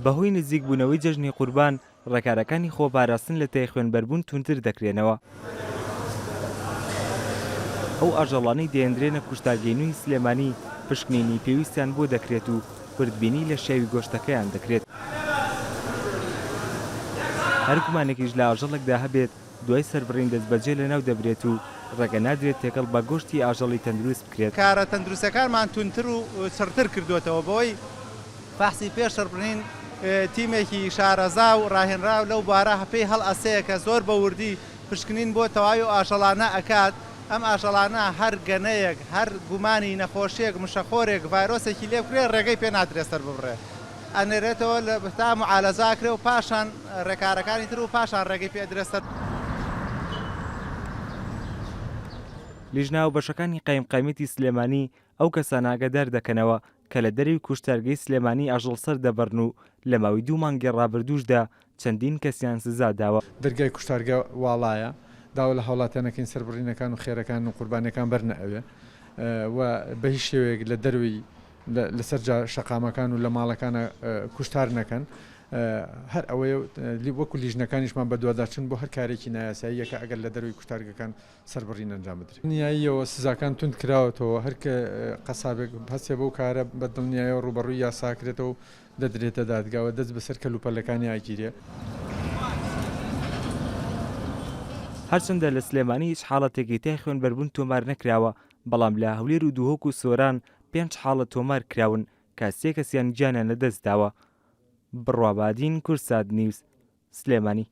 بەهۆی نزیکبوونەوەی جەژنی قوربان، ڕێکارەکانی خۆپاراستن لە تای خوێنبەربوون توندتر دەکرێنەوە. ئەو ئاژەڵانەی دەهێندرێنە کوشتارگەی نوێی سلێمانی پشکنینی پێویستیان بۆ دەکرێت و وردبینی لە شیاوی گۆشتەکەیان دەکرێت. هەر گومانێکیش لە ئاژەڵێکدا هەبێت دوای سەربڕین دەستبەجێ لەناو دەبرێت و ڕێگە نادرێت تێکەڵ بە گۆشتی ئاژەڵی تەندروست بکرێت. کارە تەندروستیەکانمان توندتر و چڕتر کردووەتەوە بەوەی فەحسی پێش سەربڕین تیمێکی شارەزا و ڕاهێنراو لەو بوارە پێی هەڵئەسێ کە زۆر بە وردی پشکنین بۆ تەواوی ئەو ئاژەڵانە ئەکات، ئەم ئاژەڵانە هەر گەنەیەک، هەر گومانی نەخۆشیەک، مشەخۆرێک، ڤایرۆسێکی لێ بکرێ ڕێگەی پێ نادرێ سەر ببڕێ ئەنێرێتەوە تا معالەجە ئەکرێ و پاشان ڕێکارەکانی تر و پاشان ڕێگەی پێ ئەدرێ سەر. لیژنە هاوبەشەکانی قایمقامیەتی سلێمانی ئەو کەسانە ئاگادار دەکەنەوە کە لە دەرەوی کوشتارگەی سلێمانی ئاژەڵ سەردەبڕن و لە ماوەی دوو مانگی ڕابردووشدا چەندین کەسیان سزا داوە. دەرگای کوشتارگە واڵایە، داوا لە هاوڵاتیان ئەکەین سەربڕینەکان و خێرەکان و قوربانیەکان بەرنە ئەوێ و بە هیچ شێوەیەک لە دەرەوەی لەسەر شەقامەکان و لە ماڵەکانا کوشتار نەکەن. هەر ئەوەیە وەکو لیژنەکانیشمان بەدواداچوون بۆ هەر کارێکی نایاساییەکە ئەگەر لە دەرەوەی کوشتارگەکان سەربڕین ئەنجام بدرێت. دڵنیاییەوە سزاکان توند کراوەتەوە، هەر قەسابێک هەستێ بەو کارە بە دڵنیایەوە ڕووبەڕووی یاسا ئەکرێتەوە و دەدرێتە دادگا و دەست بەسەر کەلوپەلەکانی ئەگیرێ. هەرچەندە لە سلێمانی هیچ حاڵەتێکی تای خوێنبەربوون تۆمار نەکراوە، بەڵام لە هەولێر و دهۆک و سۆران پێنج حاڵەت تۆمار کراون کە سێ کەسیان گیانیان لەدەستداوە. بڕوا بادین، کوردسات نیوز، سلێمانی.